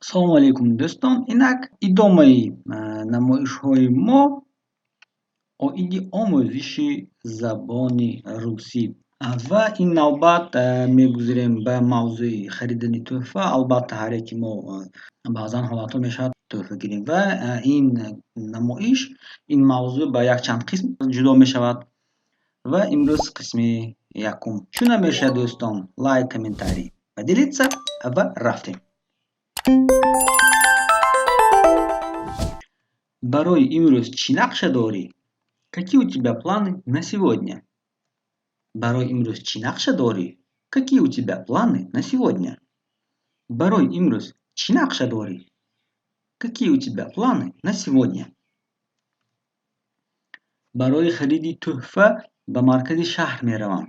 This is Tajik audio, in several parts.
Салому алейкум, дӯстон! Инак идомаи намоишҳои мо оиди омӯзиши забони русӣ ва ин навбат мегузарем ба мавзӯи харидани тӯҳфа. Албатта, ҳар яке мо баъзан ҳолатҳо мешавад, тӯҳфа гирем, ва ин намоиш, ин мавзӯъ ба якчанд қисм ҷудо мешавад ва имрӯз қисми якум. Чун ҳамеша, дӯстон, лайк, комментарий, поделиться ва рафтем. Барои имрӯз чӣ нақша дорӣ? Какие у тебя планы на сегодня? Барои имрӯз чӣ нақша дорӣ? Какие у тебя планы на сегодня? Барои имрӯз чӣ нақша дорӣ? Какие у тебя планы на сегодня? Барои хариди тӯҳфа ба маркази шаҳр меравам.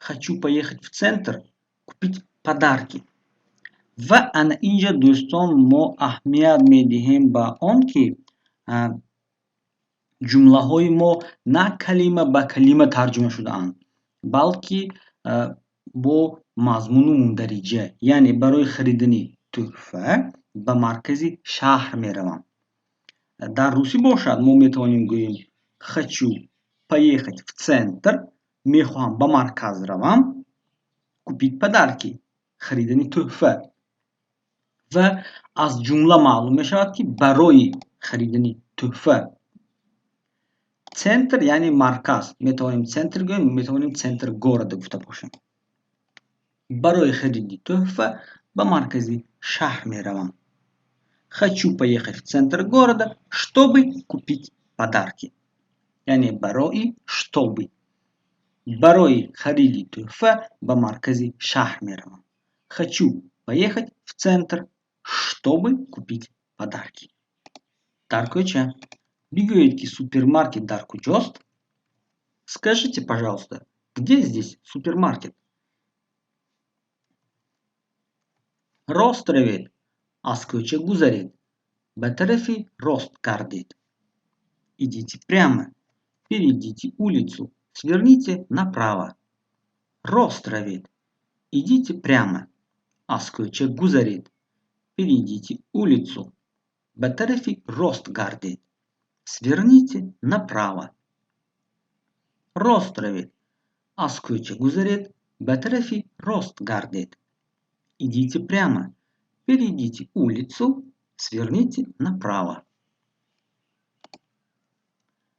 Хочу поехать в центр купить подарки. Ва ана инҷа, дӯстон, мо аҳамият медиҳем ба он, ки ҷумлаҳои мо на калима ба калима тарҷума шудаанд, балки бо мазмуну мундариҷа. Яъне барои харидани тӯҳфа ба маркази шаҳр меравам. Дар русӣ бошад, мо метавонем гӯем «хочу поехать в центр», мехоҳам ба марказ равам, купить подарки, харидани тӯҳфа. Ва аз ҷумла маълум мешавад, ки барои харидани тӯҳфа. Центр яъне марказ. Метавонем центр гӯем, метавонем центр города гуфта бошем. Барои хариди тӯҳфа ба маркази шаҳр меравам. Хочу поехать в центр города, чтобы купить подарки. Яъне барои, чтобы. Барои хариди тӯҳфа ба маркази шаҳр меравам. Хочу поехать в центр, чтобы купить подарки. Дар кӯча. Бигӯед, ки супермаркет дар куҷост? Скажите, пожалуйста, где здесь супермаркет? Рост равед, аз кӯча гузаред, ба тарафи рост гардед. Идите прямо, перейдите улицу, сверните направо. Рост равед, идите прямо, аз кӯча гузаред, перейдите улицу, ба тарафи рост гардед, сверните направо. Рост равед, аз кӯча гузаред, ба тарафи рост гардед. Идите прямо, перейдите улицу, сверните направо.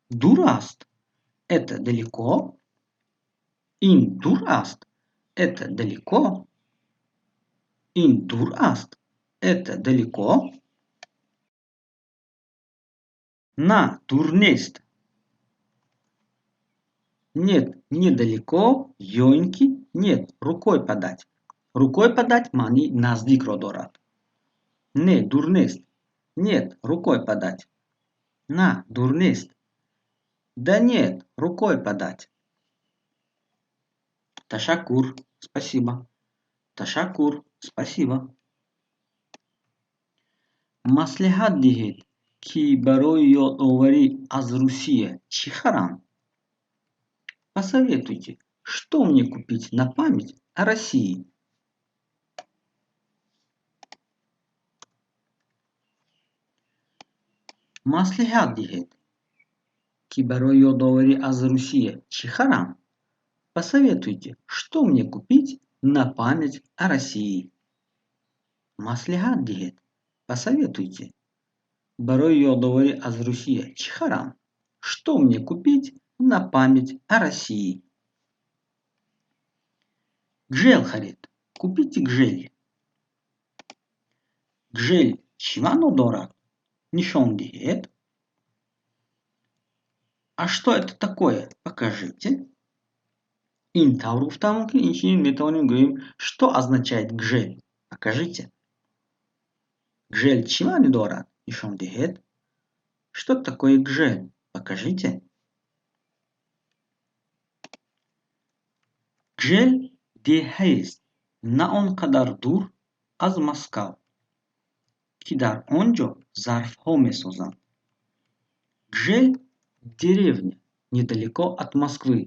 Дур аст? Это далеко? Ин дур аст? Это далеко? Ин дур аст? Это далеко? На, дур нест. Нет, недалеко, ё ин ки нет, рукой подать. Рукой подать маънии наздикро дорад. Не, дур нест. Нет, рукой подать. На, дур нест. Да нет, рукой подать. Ташаккур, спасибо. Ташаккур, спасибо. Маслиҳат диҳед, ки барои ёдоварӣ аз Русия чӣ харам? Посоветуйте, что мне купить на память о России? Маслиҳат диҳед, ки барои ёдоварӣ аз Русия чӣ харам? Посоветуйте, что мне купить на память о России? Маслиҳат диҳед, посоветуйте. Барои ёдоварӣ аз Русия чӣ харам? Что мне купить на память о России? Гжель харед, купите гжель. Гжель чӣ маъно дорад? Нишон диҳед. А что это такое? Покажите. Ин тавр гуфтан мумкин, инчунин метавонем гӯем: что означает гжель? Покажите. Гжель чӣ маънӣ дорад? Нишон диҳед. Что такое гжель? Покажите. Гжель деҳаест на он қадар дур аз Москав, ки дар он ҷо зарфҳо месозанд. Гжель — деревня недалеко от Москвы,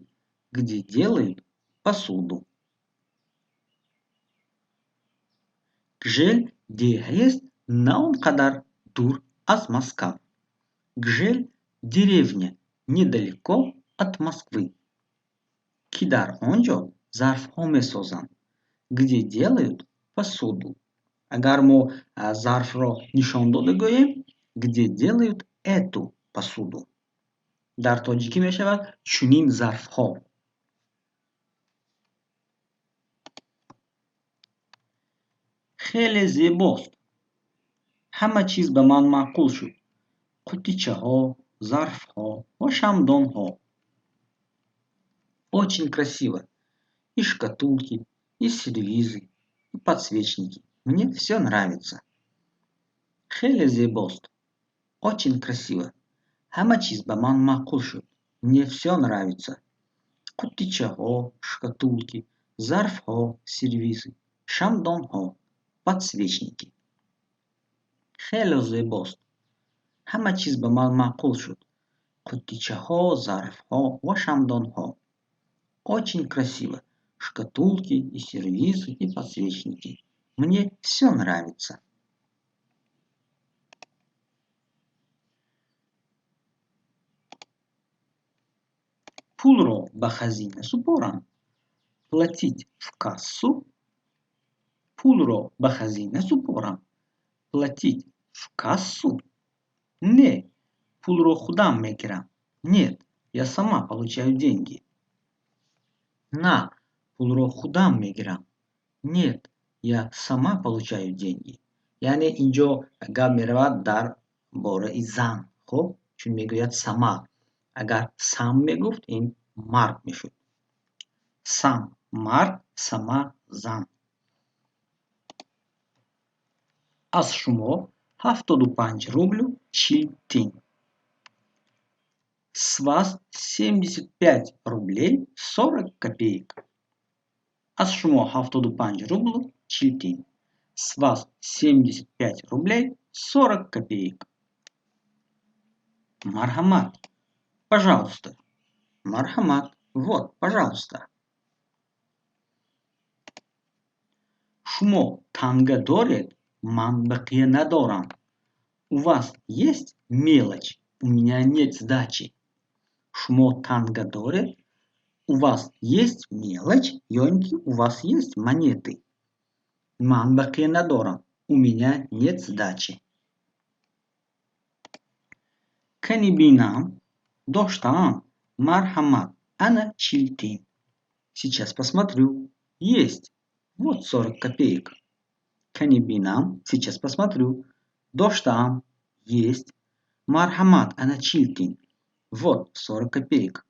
где делают посуду. Гжель Деҳаест на он қадар дур аз Маскав. Гжель – деревня недалеко от Москвы. Ки дар он ҷо зарфҳо месозанд. Где делают посуду. Агар мо зарфро нишон дода гӯем, где делают эту посуду. Дар тоҷикӣ мешавад чунин зарфҳо. Хеле зебост. Ҳама чиз ба ман маъқул шуд. Қуттичаҳо, зарфҳо ва шамъдонҳо. Очень красиво. И шкатулки, и сервизы, и подсвечники. Мне всё нравится. Хеле зебост. Очень красиво. Ҳама чиз ба ман маъқул шуд. Мне всё нравится. Қуттичаҳо, шкатулки, зарфҳо, сервизы, шамъдонҳо, подсвечники. Хеле зебост. Ҳама чиз ба ман маъқул шуд. Қуттичаҳо, зарфҳо ва шамъдонҳо. Очень красиво. Шкатулки, и сервизы, и подсвечники. Мне всё нравится. Пулро ба хазина супорам. Платить в кассу. Пулро ба хазина супорам. Платить в кассу? Не, пулро худам мегирам. Нет, я сама получаю деньги. На, пулро худам мегирам. Нет, я сама получаю деньги. Яъне инҷо гап меравад дар бораи зан. Хуб, чун мегӯяд сама. Агар сам мегуфт, ин мард мешуд. Сам мард, сама зан. Аз шумо 75 рублю 40 тин. С вас 75 рублей 40 копеек. Аз шумо 75 рублю 40 тин. С вас 75 рублей 40 копеек. Марҳамат. Пожалуйста. Марҳамат. Вот, пожалуйста. Шумо танга доред? Ман бақия надорам. У вас есть мелочь? У меня нет сдачи. Шумо танга доред? У вас есть мелочь? Ё ин ки у вас есть монеты? Ман бақия надорам. У меня нет сдачи. Кани бинам? Доштаам. Марҳамат. Ана 40 тин. Сейчас посмотрю. Есть. Вот 40 копеек. Кани бинам? Сейчас посмотрю. Доштаам. Есть. Марҳамат. Ана 40 тин. Вот 40 копеек.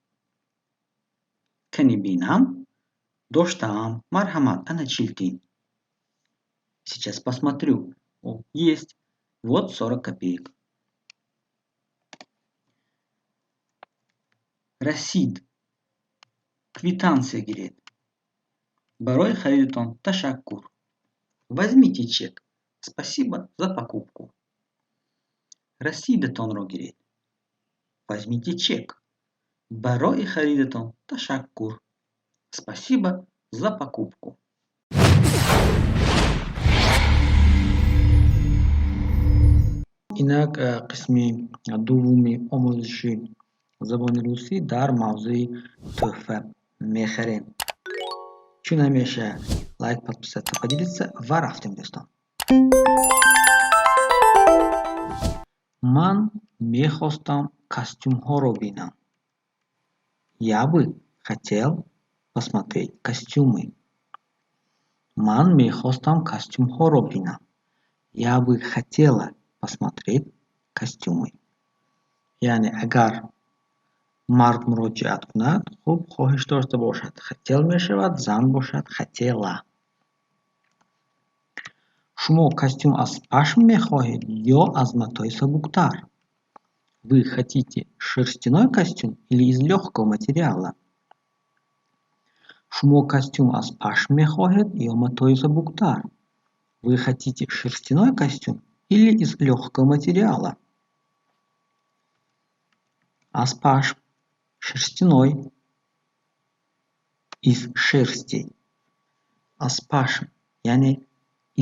Кани бинам? Доштаам. Марҳамат. Ана 40 тин. Сейчас посмотрю. О, есть. Вот 40 копеек. Расид. Квитансия гиред. Барои харидатон ташаккур. Возьмите чек. Спасибо за покупку. Расидатонро гиред. Возьмите чек. Барои харидатон ташаккур. Спасибо за покупку. Инак қисми дуввуми омӯзиши забони русӣ дар мавзӯи тӯҳфа мехарем. Чун ҳамеша лайк, подписаться, поделиться ва рафтем, дӯстон. Ман мехостам костюмҳоро бинам. Я бы хотел посмотреть костюмы. Ман мехостам костюмҳоро бинам. Я бы хотела посмотреть костюмы. Яъне агар мард муроҷиат кунад, хуб, хоҳиш дошта бошад, хотел мешавад, зан бошад, хотела. Шумо костюм аз пашм мехоҳед ё аз матои сабуктар? Вы хотите шерстяной костюм или из лёгкого материала? Шумо костюм аз пашм мехоҳед ё матои сабуктар? Вы хотите шерстяной костюм или из лёгкого материала? Аз пашм, шерстяной, из шерсти. Аз пашм, яъне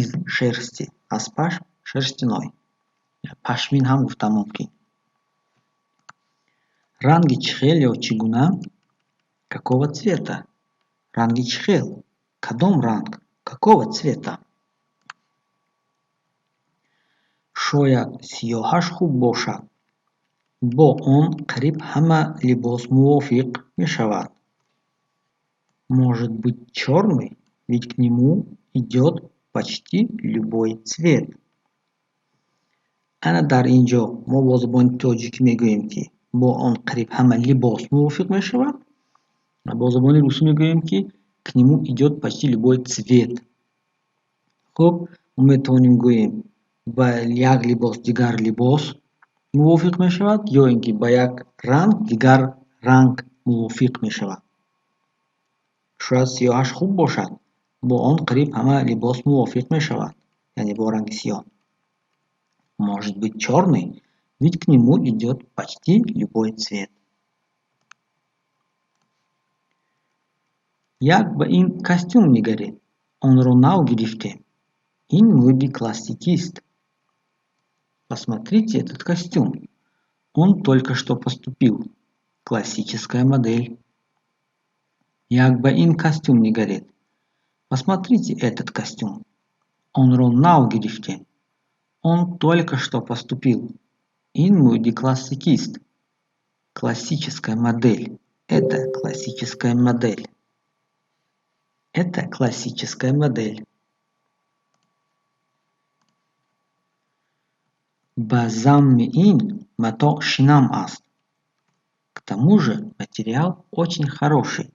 Из шерсти, аз пашм, шерстяной. Пашмин ҳам гуфтан мумкин. Ранги чӣ хел ё чӣ гуна? Какого цвета? Ранги чӣ хел? Кадом ранг? Какого цвета? Шояд сиёҳаш хуб бошад. Бо он қариб ҳама либос мувофиқ мешавад. Может быть, чёрный, ведь к нему идёт почти любой цвет. Ана дар ин ҷо мо бо забони тоҷикӣ мегӯем, ки бо он қариб ҳама либос мувофиқ мешавад, ва бо забони русӣ мегӯем, ки к нему идёт почти любой цвет. Хуб, мо метавонем гӯем, ба як либос дигар либос мувофиқ мешавад ё ин ки ба як ранг дигар ранг мувофиқ мешавад. Шояд сиёҳаш хуб бошад, бо он қариб ҳама либос мувофиқ мешавад, яъне бо ранги сиёҳ. Может быть, чёрный, ведь к нему идёт почти любой цвет. Як ба ин костюм нигаред, онро нав гирифтем. Ин мӯди классикист. Посмотрите этот костюм. Он только что поступил. Классическая модель. Як ба ин костюм нигаред. Посмотрите этот костюм. Онро нав гирифтем. Он только что поступил. Ин мӯди классикист. Классическая модель. Это классическая модель. Это классическая модель. Ба замми ин матоъ шинам аст. К тому же материал очень хороший.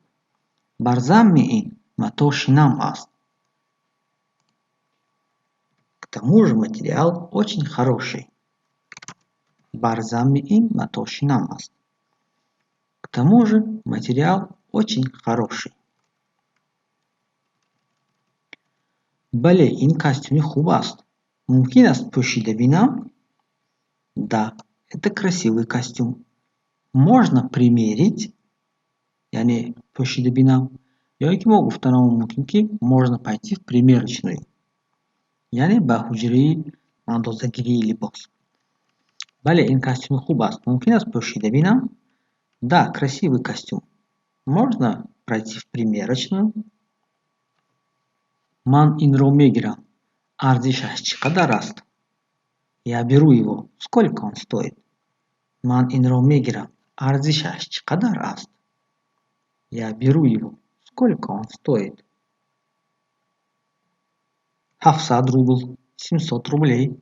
Бар замми ин матоъ шинам аст. К тому же материал очень хороший. Бар замми ин матоъ шинам аст. К тому же материал очень хороший. Бале, ин костюми хуб аст. Мумкин аст, пӯшида бинам? Да, это красивый костюм. Можно примерить, яъне пӯшида бинам, ё ин ки мо гуфтанамон мумкин, ки можно пойти в примерочную, яъне ба ҳуҷраи андозагирии либос. Бале, ин костюми хуб аст. Мумкин аст, пӯшида бинам? Да, красивый костюм. Можно пройти в примерочную? Ман инро мегирам. Арзишаш чӣ қадар аст? Я беру его. Сколько он стоит? Ман инро мегирам. Арзишаш чӣ қадар аст? Я беру его. Сколько он стоит? 700 рубл. 700 рублей.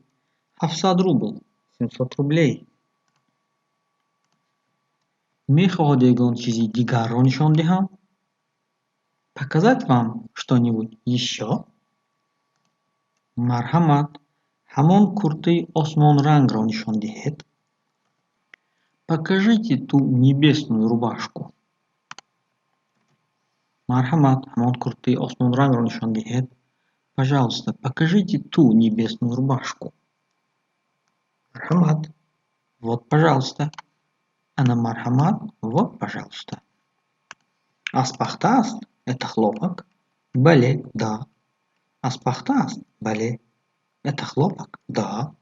700 рубл. 700 рублей. Мехоҳед, ягон чизи дигарро нишон диҳам? Показать вам что-нибудь ещё? Марҳамат, ҳамон куртаи осмонрангро нишон диҳед. Покажите ту небесную рубашку. Марҳамат, ҳамон куртаи осмонрангро нишон диҳед. Пожалуйста, покажите ту небесную рубашку. Марҳамат. Вот, пожалуйста. Ана марҳамат. Вот, пожалуйста. Аз пахта аст? Это хлопок? Бале, да. Аз пахта аст? Бале. Это хлопок? Да.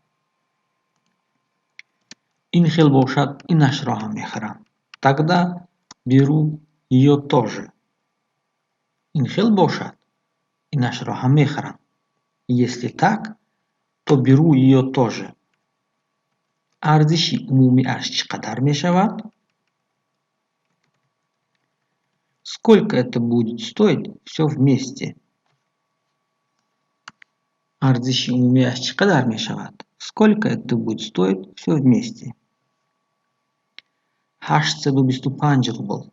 Ин хел бошад, инашро ҳам мехарам. Тогда беру её тоже. Ин хел бошад, инашро ҳам мехарам. Если так, то беру её тоже. Арзиши умумиаш чӣ қадар мешавад? Сколько это будет стоить всё вместе? Арзиши умумиаш чӣ қадар мешавад? Сколько это будет стоить всё вместе? 825 рубл.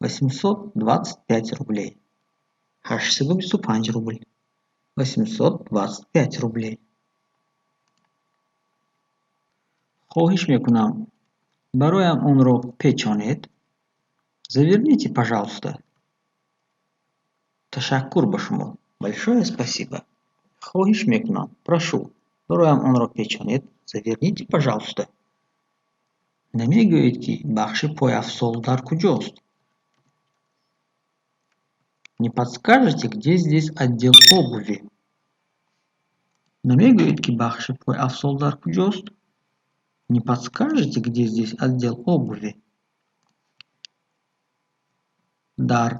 825 рублей. 825 рубл. 825 рублей. Хоҳиш мекунам, бароям онро печонед. Заверните, пожалуйста. Ташаккур ба шумо. Большое спасибо. Хоҳиш мекунам, прошу, бароям онро печонед. Заверните, пожалуйста. Намегӯед, ки бахши пойафзол дар куҷост? Не подскажете, где здесь отдел обуви? Намегӯед, ки бахши пойафзол дар куҷост? Не подскажете, где здесь отдел обуви? Дар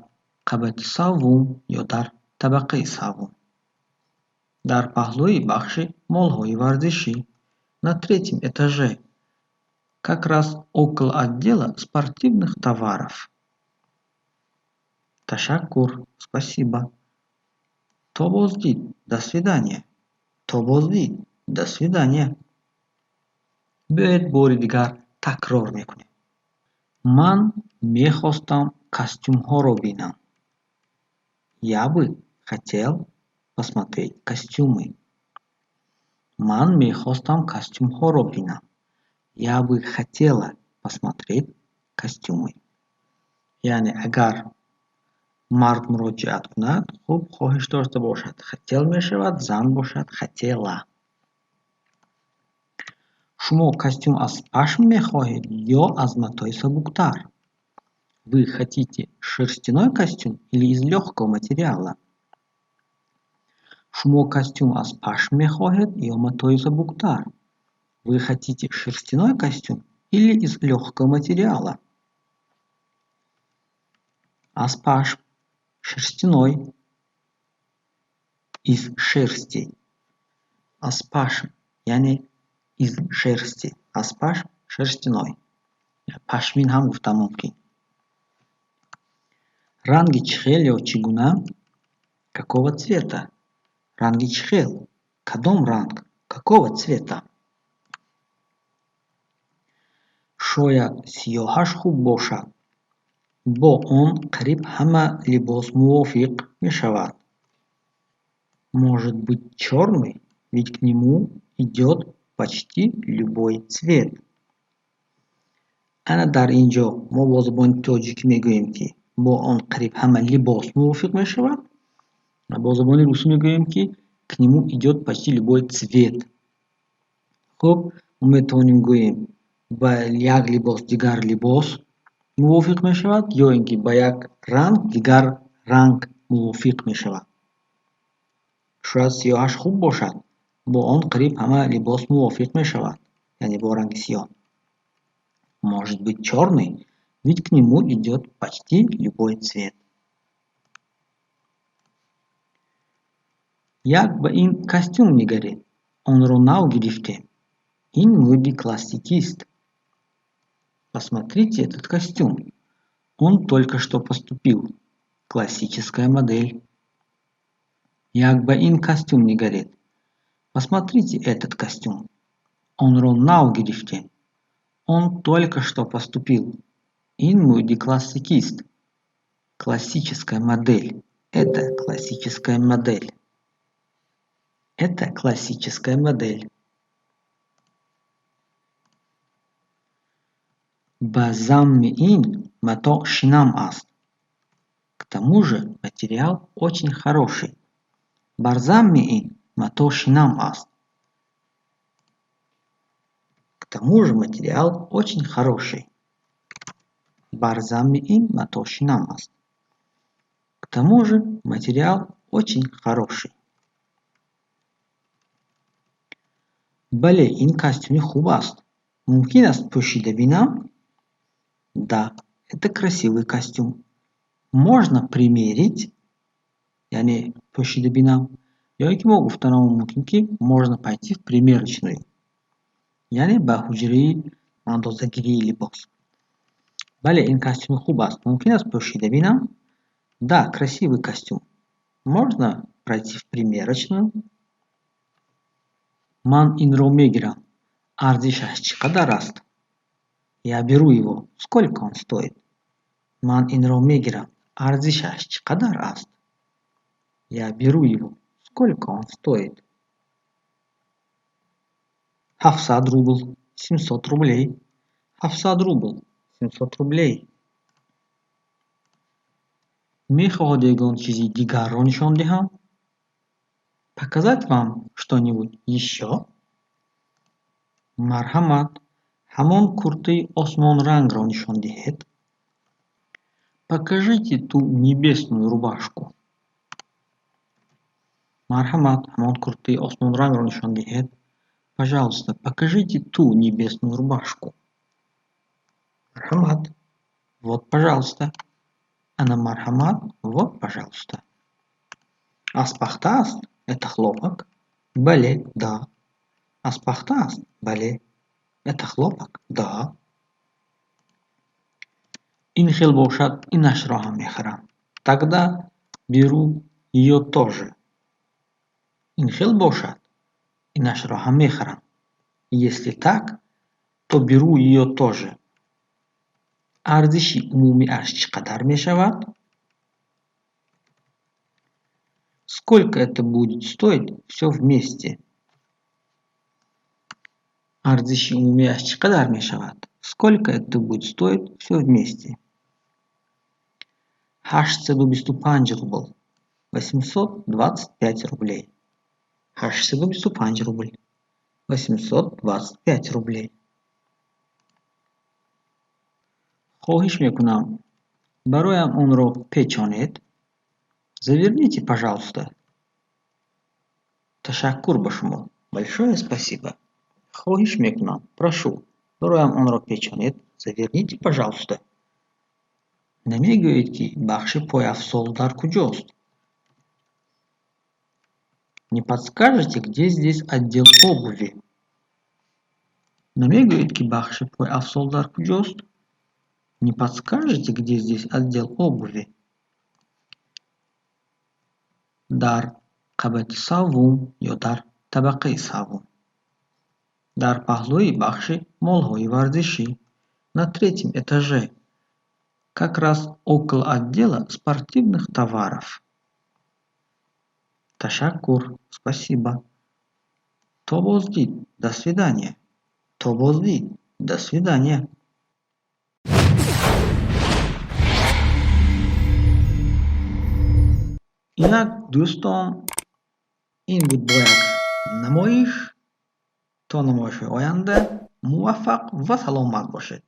қабати саввум ё дар табақаи саввум. Дар паҳлӯи бахши молҳои варзишӣ. На третьем этаже. Как раз около отдела спортивных товаров. Ташаккур, спасибо. То боздид, до свидания. То боздид, до свидания. Биёед, бори дигар такрор мекунем. Ман мехостам костюмҳоро бинам. Я бы хотел посмотреть костюмы. Ман мехостам костюмҳоро бинам. Я бы хотела посмотреть костюмы. Яъне агар мард муроҷиат кунад, хуб, хоҳиш дошта бошад, хотел мешавад, зан бошад, хотела. Шумо костюм аз пашм мехоҳед ё аз матои сабуктар? Вы хотите шерстяной костюм или из лёгкого материала? Шумо костюм аз пашм мехоҳед ё матои сабуктар? Вы хотите шерстяной костюм или из лёгкого материала? Аз пашм, шерстяной, из шерсти. Аз пашм, яъне из шерсти. Аз пашм, шерстяной. Пашмин ҳам гуфтан мумкин. Ранги чӣ хел ё чӣ гуна? Какого цвета? Ранги чӣ хел? Кадом ранг? Какого цвета? Шояд сиёҳаш хуб бошад. Бо он қариб ҳама либос мувофиқ мешавад. Может быть, чёрный, ведь к нему идёт почти любой цвет. Ана дар ин ҷо мо бо забони тоҷикӣ мегӯем, ки бо он қариб ҳама либос мувофиқ мешавад, ва бо забони русӣ мегӯем, ки к нему идёт почти любой цвет. Хуб, мо метавонем гӯем, ба як либос дигар либос мувофиқ мешавад ё ин ки ба як ранг дигар ранг мувофиқ мешавад. Шояд сиёҳаш хуб бошад, бо он қариб ҳама либос мувофиқ мешавад, яъне бо ранги сиёҳ. Может быть, чёрный, ведь к нему идёт почти любой цвет. Як ба ин костюм нигаред, онро нав гирифтем. Ин мӯди классикист. Посмотрите этот костюм. Он только что поступил. Классическая модель. Як ба ин костюм нигаред. Посмотрите этот костюм. Онро нав гирифтем. Он только что поступил. Ин мӯди классикист. Классическая модель. Это классическая модель. Это классическая модель. Ба замми ин матоъ шинам аст. К тому же материал очень хороший. Бар замми ин матоъ шинам аст. К тому же материал очень хороший. Бар замми ин матоъ шинам аст. К тому же материал очень хороший. Бале, ин костюми хуб аст. Мумкин аст пӯшида бинам? Да, это красивый костюм. Можно примерить, яъне пӯшида бинам, ё ин ки мо гуфтанамон мумкин, ки можно пойти в примерочную, яъне ба ҳуҷраи андозагирии либос. Бале, ин костюми хуб аст. Мумкин аст пӯшида бинам? Да, красивый костюм. Можно пройти в примерочную? Ман инро мегирам. Арзишаш чӣ қадар аст? Я беру его. Сколько он стоит? Ман инро мегирам. Арзишаш чӣ қадар аст? Я беру его. Сколько он стоит? 700 рубл. 700 рублей. 700 рубл. 700 рублей. Мехоҳед ягон чизи дигарро нишон диҳам? Показать вам что-нибудь ещё? Марҳамат, ҳамон куртаи осмонрангро нишон диҳед. Покажите ту небесную рубашку. Марҳамат, ҳамон куртаи осмонрангро нишон диҳед. Пожалуйста, покажите ту небесную рубашку. Марҳамат. Вот, пожалуйста. Ана марҳамат. Вот, пожалуйста. Аз пахта аст? Это хлопок? Бале, да. Аз пахта аст? Бале. Это хлопок? Да. Ин хел бошад, инашро ҳам мехарам. Тогда беру её тоже. Ин хел бошад, инашро ҳам мехарам. Если так, то беру её тоже. Арзиши умумиаш чӣ қадар мешавад? Сколько это будет стоить всё вместе? Арзиши умумиаш чӣ қадар мешавад? Сколько это будет стоить всё вместе? 825 рубл. 825 рублей. 825 рубл. 825 рублей. Хоҳиш мекунам, бароям онро печонед. Заверните, пожалуйста. Ташаккур ба шумо. Большое спасибо. Хоҳиш мекунам, прошу, бароям онро печонед. Заверните, пожалуйста. Намегӯед, ки бахши пойафзол дар куҷост? Не подскажете, где здесь отдел обуви? Намегӯед, ки бахши пойафзол дар куҷост? Не подскажете, где здесь отдел обуви? Дар қабати саввум ё дар табақаи саввум. Дар паҳлӯи бахши молҳои варзишӣ. На третьем этаже, как раз около отдела спортивных товаров. Ташаккур, спасибо. То боздид, до свидания. То боздид, до свидания. Инак, дӯстон, ин буд бо як намоиш. То намоишҳои оянда муваффақ ва саломат бошед.